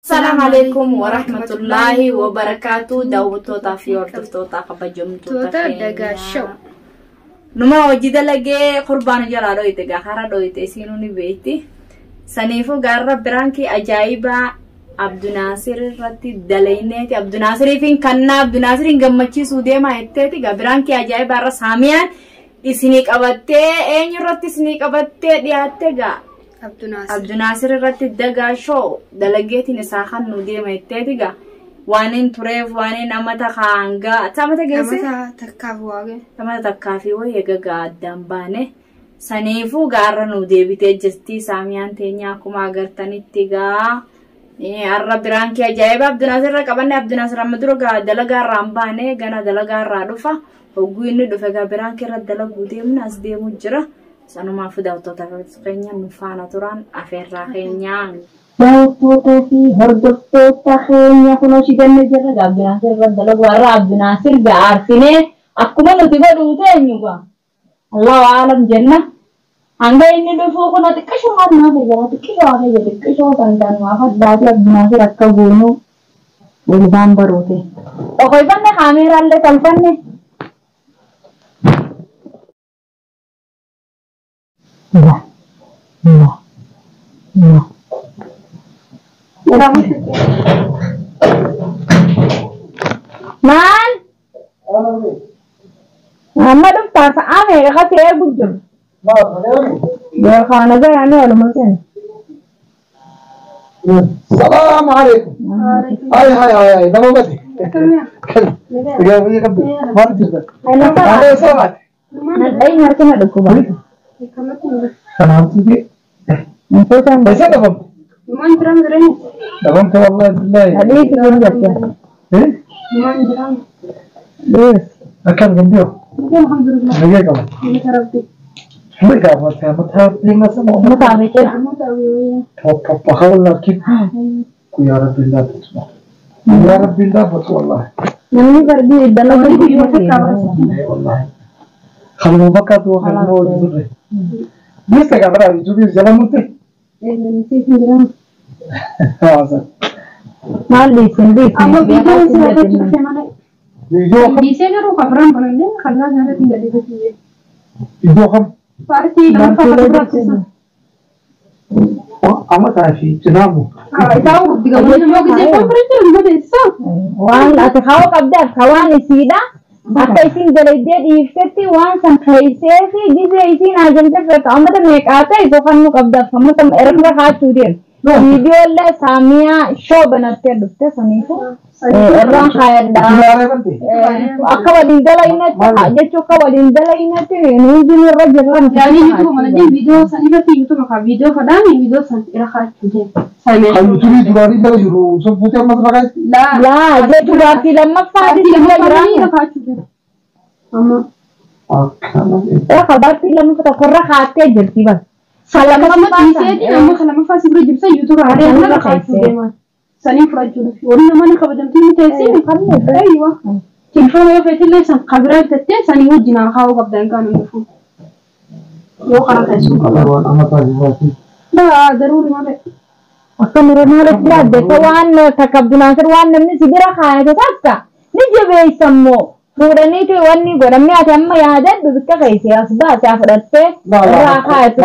السلام عليكم ورحمة الله وبركاته. داوتوتا في hordoftoota kabajamtoota Dagaa Show. Numa hojii dalagee qurbaana jalaa dhoyite gaara dhoyite isiinuu ni beekti. Saniifuu gaarra biraankii ajaa'ibaa Abdunaasir irratti dalayneeti. Abdunaasiriifin kannaa Abdunaasiriin gammachiisuu deemaa jetteeti. Gaa biraankii ajaa'ibaa irra Saamiyaan isinii qabattee eenyu irratti isinii qabattee dhiyaatte gaa Abdunaasir irratti Dagaa Show dalageetiin isaa kan nu deema jetteeti gaa. Waan hin tureef waan hin amata kaangaa amata geesse? Amata takkaaf waage. Amata takkaafi wayii egaa addaan baane. Saniifuu gaarra nu deebitee jirti Saamiyaan teenya akkuma agartanitti gaa. Har'a biraankii ajaa'iba Abdunaasir irra qabanne. Abdunaasir amma dura gaa dalagaa irraa hin baane gana dalagaa irraa dhufa. Hogguu inni dhufe gaa biraankii irra dalaguu deemna as deemuu jira. Sanumaaf daawwattoota keenya nu faana turan afeerraa keenyaa. Daawwattoota fi hordoftoota keenya kunoo shiganne jirra gaa Abdunaasir irra dalagu har'a Abdunaasir gaa aarsinee akkuma nuti godhuu teenyu gaa. Allahu aalam jenna. Hanga inni dhufuu kunoo xiqqishoo Abdunaasir jira xiqqishoo hafee jira xiqqishoo kan taanu afaddaati Abdunaasir akka goonuu walbaan baruute. Okoyfanne kaameeraallee tolfanne. La, la, la. Maal? Amma dhuftaa sa'a meeqa kasi eegu jiru? Beekaana gayaanii waluma seena. السلام عليكم. هاي هاي هاي هاي ده مبتي. Ay harkina dhukkuba. بس دفمت دفمت والله بالله. Hadhiisi kun jette. ايه؟ كم جنبيه؟ نجي كمان. نجي كمان Mutaa beekera. تخول كيف يا رب الله بتسمع يا رب الله بس والله. Namni fardii dalagu والله خلوا بكت وخلوا الزر لسه كمان يجيب زلمه Maal dhiisin dhiisin. يجوا خم أما في جنابه Waan ati kaa'uu qabdaaf ka waan isiidha. Akka isin dalaydee dhiiftetti waan san keessee fi gizee isiin ajajte feetu ammata meeqaa ta'e isoo kan nu qabdaaf ammata erga kaachuu deemu. Viidiyoolee Saamiyaa Show banattee dhufte saniifu irraan kaayadhaa. Akka waliin dalaynetti jechuu akka waliin dalaynetti hundinuu irra jirran. خلوتوني دولاري بلا جرو سبوتي أما تبغى Laa jechuu baartii lammaffaati sirra jiraan. Eeqa baartii lammaffaa tokkorra kaattee jirti bas. Sanii fudhachuudhaaf warri namoonni kabajamtuu ni teessee aywa telefoona yoo feetillee san kabiraa bitattee sanii wajjin haa kaa'uu qabda hin kaanu dhufu yoo karaa keessuu أما تبغى laa daruuri malee. Akka murannoo yaadde waan takka Abdunaasir waan namni si bira kaayate takka ni jabeessammoo fuudhaniiti wanni godhamne ati amma yaadadhu bikka keessa as baasee fudhattee irraa kaayatu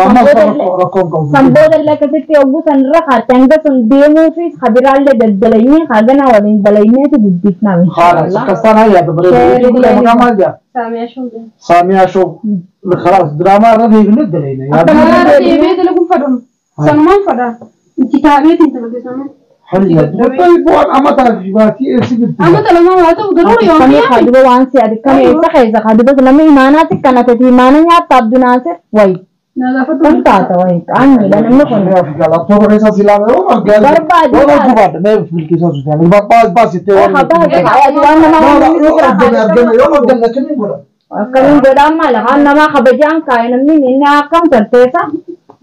san boodallee akkasitti yogguu san irra kaatte hanga sun deemuu fi kabiraallee daldalaynee hagana waliin dalayneeti guddifnaa. خلاص كسرها يا دبري Saamiyaa Show. سامية شو خلاص دراما رضي بندل هنا يا Deebi'ee dalaguun fadhu sanumaan fadha itti taabeetiin dalage sanuu. حلية طيب وانا أما تعرف باتي إيه سيبت Amata lama waa ta'u daruuri yoo Akkamii kaduba waan si ati akkamii eessa keessa kaduba namni imaanaatti kana ta'e imaana nyaatta Abdunaasir wayi. Kun taata wayi qaanyiidha namni kun. Akkamiin godhaan maala kaan namaa kabajaan kaa'e namni inni akkam tolteessa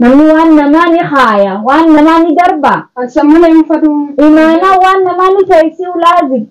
Namni waan namaa ni haaya, waan namaa ni darba. Ansamma hin fadu. Imaanaa waan namaa ni teessisuu laazim.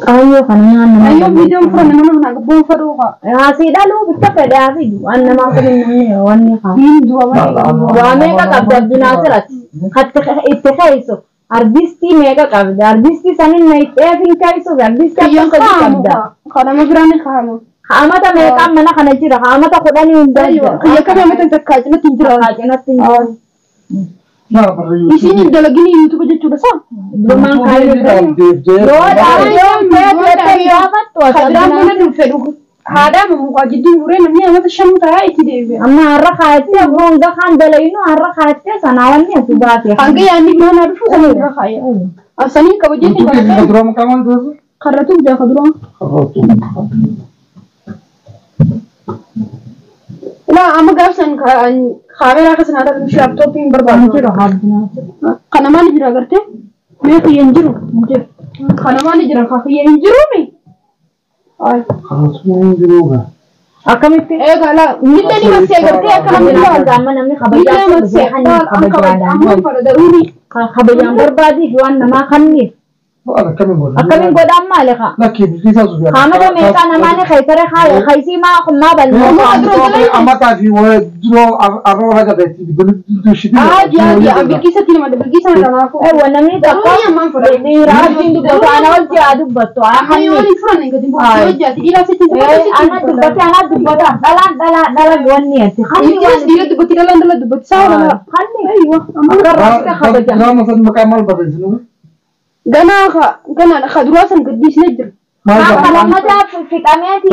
Kaayyoo kana waan namaa. Ayyoo viidiyoon furanne mana kana gabboon faduu haa. Asii dhaluu bitta fedhe asii waan namaa kun namni waan ni haa. Niin du'a malee. Waa meeqa qabda Abdinaasiratti? Hatti itti keeysu. Artistii meeqa qabda? Artistii sanin na itti eefin keeysu. Artistii Kiyyoon akkam sadi kaamu qabda? Kanama biraan ni kaamu. Haamata meeqaan mana kana jira? Haamata 10 hundaa jira. Kiyya kamii amata takkaa cinatti hin jira. Cinatti hin jiru. Isiin hin dalagini yuutuuba jechuudha saa. Dhumaan kaayyoo. Yoo dhaabdee feete gaafattu as Kabiraan mana dhufe dhugu. Haadhaa mamuqaa jidduu muree namni amata 5 ta'a itti deebi'a. Amma har'a kaayattee hanga kaan dalaynu har'a kaayattee sanaa wanni ati baate. Hanga yaadni biroo naa dhufu sana irra kaaya. Asanii kabajee karratu jaa kaduraa. Laa amma gaafsan kaameraa akkasuma haadha dhufu laaptooppiin barbaadu. Jiru haabdinaa. Kana maali jira agartee? Mee kiyya hin jiru. Kana maali jira kiyya hin jiru mi? Akkamitti? Egaa laa millee ni marsee agartee akka namni ilaalu. Amma namni Millee kabajaa marsee amma fara daruuri. Kabajaan barbaadiif waan namaa kanniif. Akkamiin godhaan maali haa? Haamata meeqaa namaa ni kaysare kaysii maa maa bal'oo. Aaji aaji bilqiisatti nama bilqiisa kanaafuu. Eewwa namni tokko dhiiraa wajjin dubbatu ana wajjin haa dubbattu. Amma yoo waliin furan gadi bu'aa hojjaati dhiiraa sitti dubbatu. Ana dubbate ana dubbata dhalaan dhalaa dhala wanni ati. Hanni waan dhiira dubbatti dhalaan dhala dubbatti saa wala. Hanni akka kabaja. Ganaa ganaa kaduraa san gaddisnee jira. Akka lammataa fixameeti.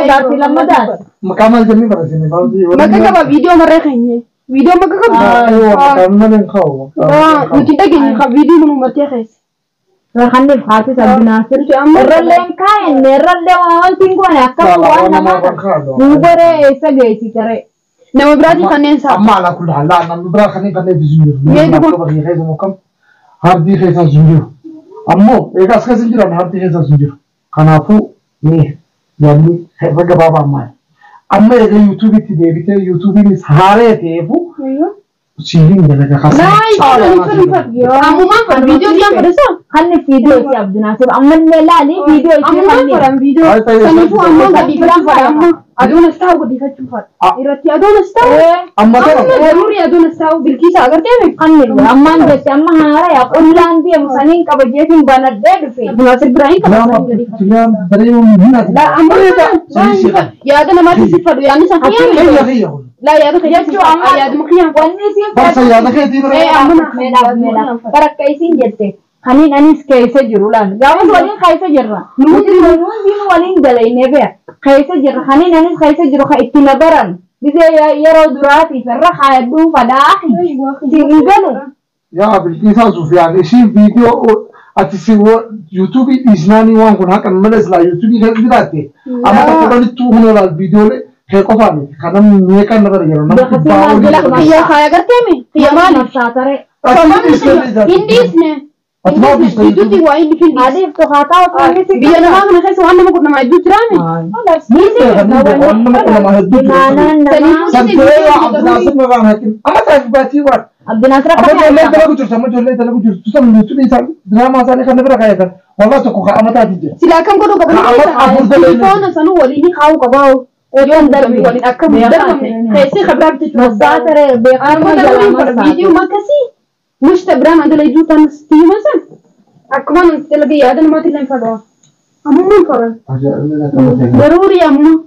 Gaafii lammataas. Maqaa qaba viidiyoo marree keenye. Viidiyoo maqaa qaba. Nuti dhageenye ka viidiyoo nu martee keessa. Hanniif haati Abdinaasir. Irralleen kaa'enne irrallee wanti hin goone akka waan namaa nu goree eessa geessisare. Nama biraatiin kanneen isaa. Amma ala kulli haal namni biraa kanneen kanneen bisu jiru. Hardii keessa sun jiru. Ammoo egaa as keessa jiran hardii keessa sun jiru. Kanaafuu mee yaadni herrega gabaabaa maali? Amma egaa yuutuubitti deebitee yuutuubiinis haaree ta'eefu siiliin dalagaa kaasa. Ammumaan fara viidiyoo dhiyaan fara isaa. Hanni viidiyoo isii Abdinaasir ammallee laali viidiyoo isii Ammumaan fara viidiyoo. Saniifuu ammaan gadhiifachuu fara amma aduun as taa'u gadhiifachuu fara. Irratti aduun as taa'u. Amma tara. Daruuri aduun as taa'u bilqiisa agartee mi? Hanni ammaan jette amma haara yaa qullaan deemu saniin kabajeetiin banadhee dhufe. Abdinaasir Ibrahim qaba sanii gadhiifachuu. Amma Yaada namaatti si fadhu yaadni isaa xiyyaama. Laa yaada Jechuu amma yaaduma xiyyaama. Wanni isiin Barsa yaada keetii bira. Barakka isiin jette kaniin anis keessa jiru laal gaafas waliin keessa jirra. Nuti hundinuu waliin dalaynee beeka keessa jirra kaniin anis keessa jiru kan itti na baran bisee yeroo duraatiif irra haaduu fadhaa hin galu. Yaa Bilqiisaa Sufiyaan ishiin viidiyoo ati si yuutuubii dhiisnaanii waan kun haqan malee silaa yuutuubii keessa jiraatte amma tokko dhalittuu hunda laal viidiyoolee kee qofaa miti kan namni meeqaan nama yeroo namni dhibbaa olii jira. Kiyya kaaya gartee mi? Kiyya maali? Hin dhiisne. Ati maal dhiiste? Gidduutti waa inni hin dhiisne. Adiif tokkaataa osoo inni si Biyya namaa kana keessa waan nama qunnama hedduu jiraame. Waan nama qunnama hedduu jira. Imaanaan namaa Santee waa Abdinaasir irraan hakin amma taa'if baatii waan. Abdinaasir Amma akka ijoollee dalagu jirtu amma ijoollee dalagu jirtu san yuutuubii isaanii diraamaa isaanii kan bira kaayatan walaa tokko ka amataati jira. Silaa kam godhuu qabu? Telefoona sanuu waliin kaa'uu qabaa. Yoon darbe waliin akka hin darbamne keessi kabraa bitachuu. Masaatere beekamaa Amma jalaa viidiyoo akkasii mushta biraan adala iddoo tan siima san akkuma namatti dalagee yaada namaatti illee hin fadhaa. Ammoo hin fadhan. Daruuri ammoo.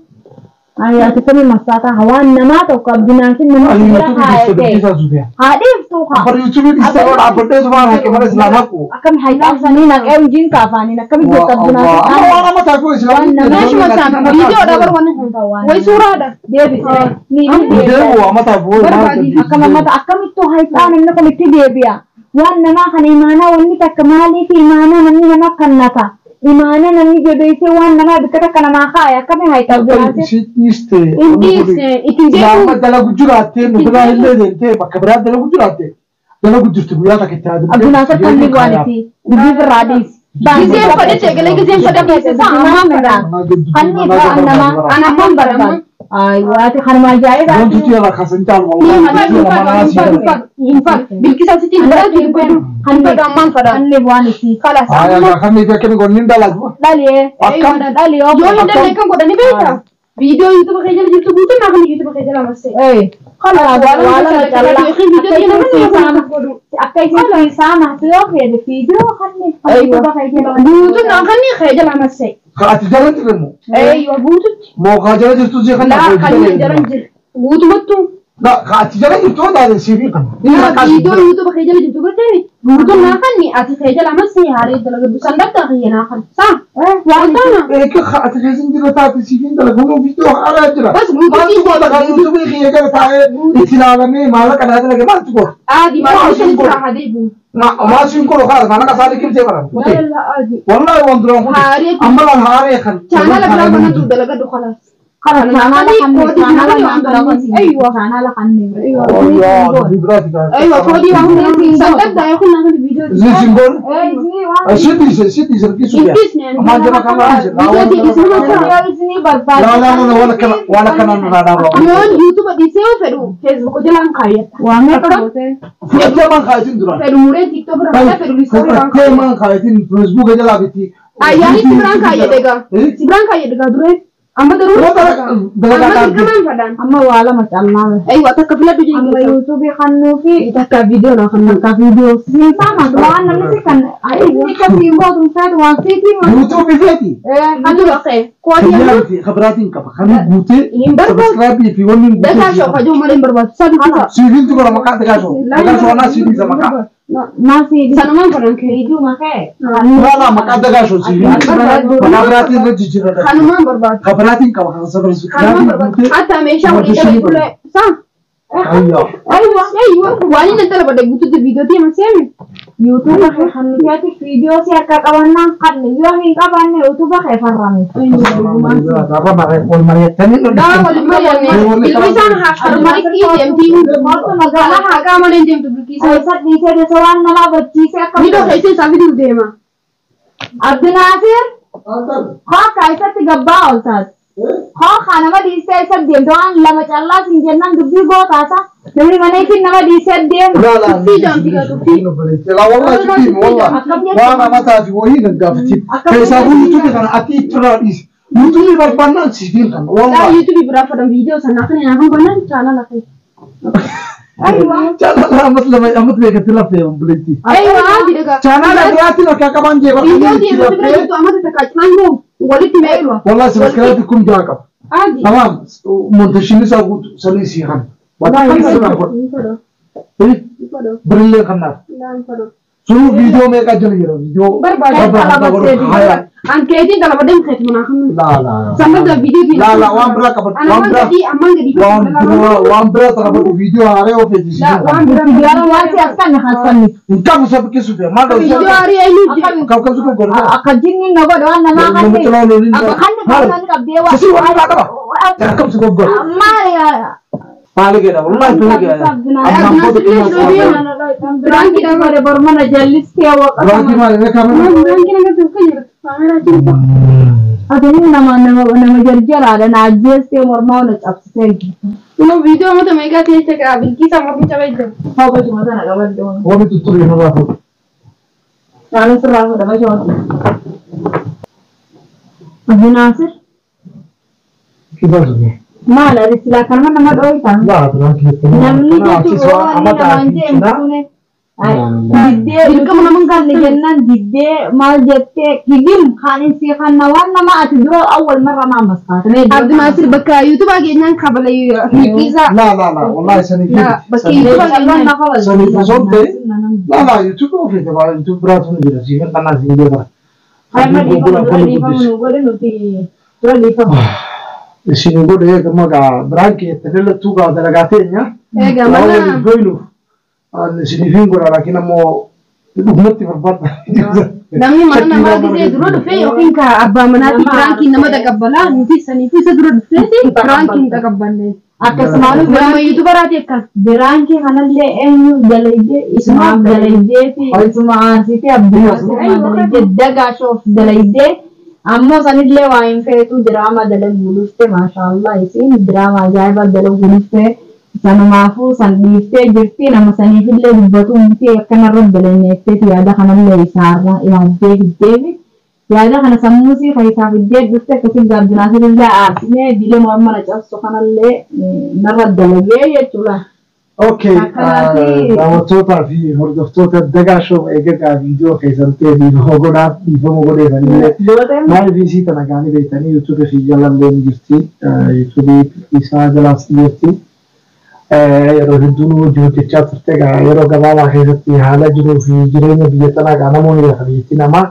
Ati kami masaata waan namaa tokko Abdinaasir nama bira kaayate. Haadhiiftuu haa. Afar yuutuubii dhiistee yoo dhaabbadhee tumaan haqa malee silaa haqu. Akkam hayxaabsanii naqee hojiin kaafaaniin akkami jette Abdinaasir. Amma waan amma taa'u islaamu. Meeshuma isaan viidiyoodha bar wanni kun. Wayi suuraadha. Deebisee. Ni deebi'a. Deemu amma taa'u. Akkam ammata akkamittuu hayxaa namni kun itti deebi'a. Waan namaa kana imaanaa wanni takka maaliif imaanaa namni nama kannata. Imaanaa namni jabeessee waan namaa bikka takka namaa kaaya akkami hayxaa Abdinaasir. Ishii dhiiste. Hin dhiisne ittiin Silaa deebi'u. amma dalagu jiraattee nu biraa illee deemtee bakka biraa dalagu jiraatte. Dalagu jirti guyyaa takka itti yaadamte. Abdunaasir kan ni go'aniti. Dubbii birraa dhiisi. Giseen fadhe eegalee giseen fadhe dhiise ammaan fadha. Kanni irraa nama Ana ammaan barbaada. Aywaati kanuma ajaa'ibaa. Wanti tu yala kasan caalu Hin fadhu. Bilkisa sitti hin fadhu hin fadhu. Hin fadhu ammaan fadha. Kanni bu'aan isii. Kalas. Aya kan ni beekan gonnin dalagu. Dhalee. Akkam Dhalee Yoo hin dandeenye kan godhani beektaa? Viidiyoo yuutuuba kee jala jirtu guutuun naa kan yuutuuba kee jala marsee. Kalas Kalas waa waan lama lama callaa. yookiin viidiyoo Akka nama isin nama saama akka isin saama yoo fedhe viidiyoo kanni yuutuuba kee jala. Guutuun naa kan kee jala marsee. Ati jala jirre moo? Eeyyoo guututti. Moo kaa jala jirtu si kan Laa kan hin jaran jira. Guutumattuu. Ati jala jirtu taate siifii kan. Viidiyoo yuutuuba kee jala jirtu gartee guutuun naa kan ati kee jala marsee haaree jala gaddu sandaqaa kiyya naa kan. Saa. Waan taana. Eeka ati keessa jira taate siifiin dalagu viidiyoo haaraa jira. Bas guututti Maaltu godha kan yuutuubii kiyya jala taa'ee itti ilaalamee maallaqa naa dalage maaltu godha? Aadi maal isheen jira hadeebu. Maal siin godhu kaara maallaqa isaa liqimsee baran. Lalla aadi. Wallahi waan duraan kute. Haaree Amma laal haaree kan. chaanala biraa banatu dalagadhu kalaas. Kalas chaanala kanni chaanala kanni. Aywa. Chaanala kanni. Aywa koodii waan hundaa sandaqaa yookiin naa kan viidiyoo. Siin godhu. Ee isinii waan. Sitti sitti sirkisu yaa. Amaan jala kan Viidiyoo dhiisee Yoo isinii barbaadu. La la la wala kana wala kana nurraa dhaabaa. Yoon yuutuuba dhiisee yoo fedhu feesbuuk jalaan kaayyata. Waa meeqa gootee? Fudhatee maan kaayatiin duraan. Fedhu muree tiiktook irra kaayata fedhu liistii biraan Fudhatee maan kaayatiin feesbuuka jalaa bitti. Ayyaanitti biraan kaayyate egaa. Si biraan kaayyate egaa duree. Amma garuu Dalagaa amma dhaabbii. dirqamaan fadhaan. Amma waa lama callaa. Aywa takka filadhu Amma jechuudha. yuutuubii kannuu fi Takka viidiyoo naa kan takka viidiyoo siin saama waan namni si kan inni akka siin gootu feetu waan siitii waan. Yuutuubii feeti. Yuutuuba kee koodii amma Khabiraatiin qaba. Kan guutee hin barbaadu. sabiskiraabii fi wanni Dakaa guutee. shoo kajoo malee hin barbaadu. Sabi kutaa. Siifiintu godha maqaa dakaa shoo. Dakaa shoo anaa siifiisa maqaa. Maa sii Sanumaan fadhaan kee. viidiyoo makee. Laa maqaa dakaa shoo siifiin. Maqaa biraatiin irra jijjiirra. Kanumaan barbaadu. Khabiraatiin qaba kan Kanumaan sabiskiraabii barbaadu. guutee. Hatta meeshaa walii dalagu saa. Ayyaa. Aywa aywa waan inni dalabade guutuutti viidiyoo deema seemi. Yuutuuba kee kan nuti viidiyoo si akka qabannaan kanne yoo hin qabanne yuutuuba kee farrame. Wal mari'attanii Daa waliin mari'anne ilmi isaan harmarikii deemtii. Magaalaa haqaa malee hin deemtu bilkiisa. Isa dhiisee dasa waan nama bochiisee akka. Viidiyoo keessa isaa fiduuf deema. Abdinaasir hooka isatti gabbaa ooltaas. Hooka nama dhiisee isa deemte waan lama callaa siin jennaan dubbii gootaasa. Namni mana isin nama dhiisee deemu. لا لا لا والله تفهم والله وانا ما تعرف وهي نقافتي كيسا هو يوتيوب انا اتي ترى يوتيوب بربنا سيفين Daa والله yuutuubii biraa fadhan viidiyoo sanaa kan naa kan banaan chaanala kee. لا مثل ما مثل ما قلت لك في بليتي Aywa aadi dhagaa. كان انا دراتي لك كمان جيب Viidiyoo deemtu bira jirtu amma takka cimaan walitti meelwa. والله سبسكرايب جاكب Aadi. تمام منتشين ساقوت سليسي خان بريلي خناف سو فيديو میں کا جل گیا فيديو Barbaadu. Ankeetiin dalabadeen keeti manaa kan. لا لا Sanbata viidiyoo لا لا وان برا كبر Ana وان waan برا gadii ammaan gadii. وان برا وان برا ترى فيديو आ रहे हो फिर Laa waan biraa. Viidiyoo waan si akkanni haasofni. इनका सब किस पे मार दो Viidiyoo aarii eenyu jira. कब कब से कर Akka jinni na godhe waan namaa दो kanne. चलो लो Akka kanne kan qabdee waan. किसी वाला का कब से कर Maali पाले गया والله तो गया अब हमको तो Biraanki dhabare bormana jallistee waqa. राजी मारे देखा मैं Biraankiin akka tokko jirtu. Kaameraa jirtu. Ati nama nama nama jarjaraadha na ajjeestee mormaa na cabsitee jirti. Kunoo viidiyoo amma meeqaa keessa qaba bilkiisa mormi cabee jira. Hawwa tana qabadde. वो भी तो तुझे ना बात Naannoo sirraa fuudha bashoon. Abdinaasir किधर से maal ati silaa kanuma nama dhooytaa? لا राजी Namni jechuun waan namaan jee hin fuune. Diddee Dirqama nama kan jennaan diddee maal jettee higim kan isii kanna waan nama ati dura awwal marra maa maskaatame. Abdinaasir bakka yuutubaa keenyaan kabala bilkiisa. لا لا لا والله سنة لا bakka yuutubaa keenyaan. سنة فصلت لا لا يوتيوب في تبع يوتيوب برات من جرا سيفن أنا سيفن برا isin godhe eega magaa biraankii itti gaa dalagaateenya Eega mana goynu isiniifin godha laakiin ammoo dhugumatti barbaadda. namni mana namaa gisee dura dhufee yookiin ka abbaa manaatti biraankiin nama taqabbalaa nuti saniifuu isa dura dhufeeti biraankiin taqabballe. Akkasumas Nama yuutubaraati akkas. Biraankii kanallee eenyu dalaydee isumaaf dalaydee fi isuma aarsitee Abdulnaasir dalaydee dagaashoof dalaydee ammoo sanillee waa hin feetu diraama dalaguu dhufte maashaallah isiin diraama ajaa'ibaa dalaguu dhufte sanumaafuu san dhiiftee jirti nama saniifillee dubbatu miti akkanarra dalagneetteeti yaada kanallee isaarra yaaddee fiddeefi yaada kana sammuusii kan isaa fiddee dhufte akkasiin Abdulnaasir aarsinee dilee morma na cabsu kanallee narra dalagee jechuudha. Okay, Akkanaati. Daawwattootaa fi hordoftoota Dagaashoo eegagaa viidiyoo keessan ta'e dhiifama godhaaf dhiifama godheefanillee maaliif isii tana gaanii beektanii yuutuubii fi jalallee ni jirti. Yuutuubii isaa jalaas ni jirti. Yeroo hedduu nu wajjin hojjechaa turte egaa yeroo gabaabaa keessatti haala jiruu fi jireenya biyya tanaa egaa namoonni lafa biyyattii namaa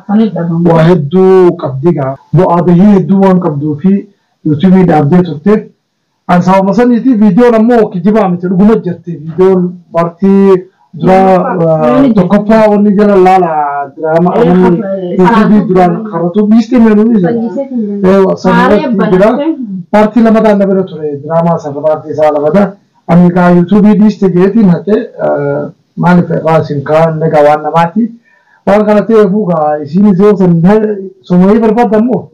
waa hedduu qabdi egaa bu'aa bahii hedduu waan qabduu fi yuutuubii dhaabdee turte. An sababa saniiti viidiyoon ammoo kijibaa miti dhuguma jirti viidiyoon partii dura tokkoffaa wanni jala laala diraama wanni yuutuubii duraan karatu dhiistee meenuu dhiise. Sanarratti jira partii lamataan na bira ture diraamaa sana partii isaa lamata. Ani kaa yuutuubii dhiiste jeetiin haqe maaliif irraa isin kaan egaa waan namaati. Waan kana ta'eefuu gaa isiinis yoo san somayii barbaadda ammoo.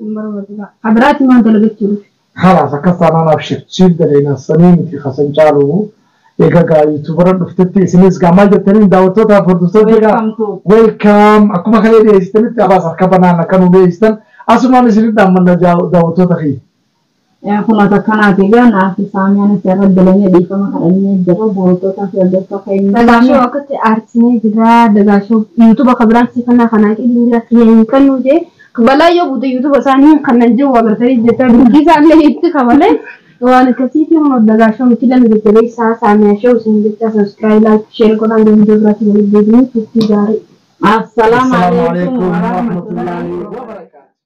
Abiraati waan dalagachuu dhufe. خلاص akkas taanaan abshir siif daleena sanii miti kasan caalu egaa gaa yuutuubara dhuftetti isinis gaa maal jettaniin daawwattootaaf hordoftoota egaa welcome akkuma kana dhiyeessitanitti abaas harka banaan akka nu dhiyeessitan asumaan isinit dhaammanna daawwattoota kiyya. Kun akkanaati egaa naaf saamiyaan asirra dalagee dhiifama kadhannee jira daawwattootaa fi hordoftoota keenya. Dagaashoo akkatti aarsinee jira. Dagaashoo yuutuuba kan biraan si kanaa kanaa qilli jira. Kiyyeen kan nu jee balaa yoo buute yuutuuba isaanii kanan jiru agartanii jirta. Bilkii isaallee itti kabalee waan akkasiitii kun dagaashoo miti lama jajjabeessaa saamiyaa shoo isin jecha subscribe like share godhaan viidiyoo biraatti waliin deebiin turtii gaarii. Assalaamu Assalaamu alaikum alaikum warahmatullahi warahmatullahi wabarakatuh.